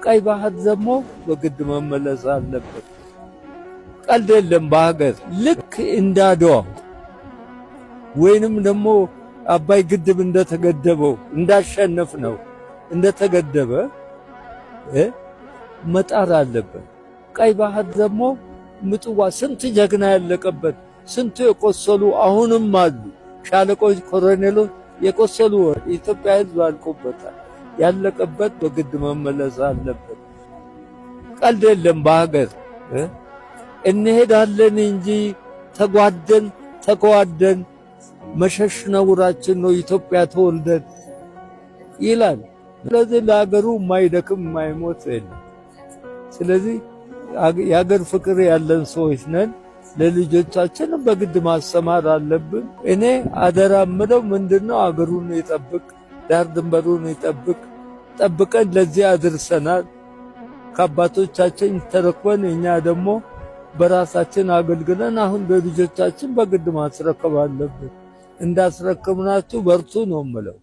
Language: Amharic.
ቀይ ባህር ደግሞ በግድ መመለስ አለበት። ቀልድ የለም በሀገር። ልክ እንዳድዋ ወይንም ደግሞ አባይ ግድብ እንደተገደበው፣ እንዳሸነፍ ነው እንደተገደበ መጣር አለበት። ቀይ ባህር ደግሞ ምጽዋ ስንት ጀግና ያለቀበት፣ ስንቱ የቆሰሉ አሁንም አሉ። ሻለቆች፣ ኮሎኔሎች የቆሰሉ፣ የኢትዮጵያ ሕዝብ አልቆበታል። ያለቀበት በግድ መመለስ አለበት። ቀልድ የለም በሀገር። እንሄዳለን እንጂ ተጓደን ተጓደን መሸሽ ነውራችን ነው ኢትዮጵያ ተወልደን ይላል። ስለዚህ ለሀገሩ የማይደክም የማይሞት የለም። ስለዚህ የሀገር ፍቅር ያለን ሰዎች ነን። ለልጆቻችን በግድ ማስተማር አለብን። እኔ አደራ ምለው ምንድነው? አገሩን ይጠብቅ፣ ዳር ድንበሩን ይጠብቅ። ጠብቀን ለዚህ አድርሰናል። ከአባቶቻችን ተረክበን እኛ ደግሞ በራሳችን አገልግለን አሁን ለልጆቻችን በግድ ማስረከብ አለብን። እንዳስረክብናችሁ በርቱ ነው የምለው።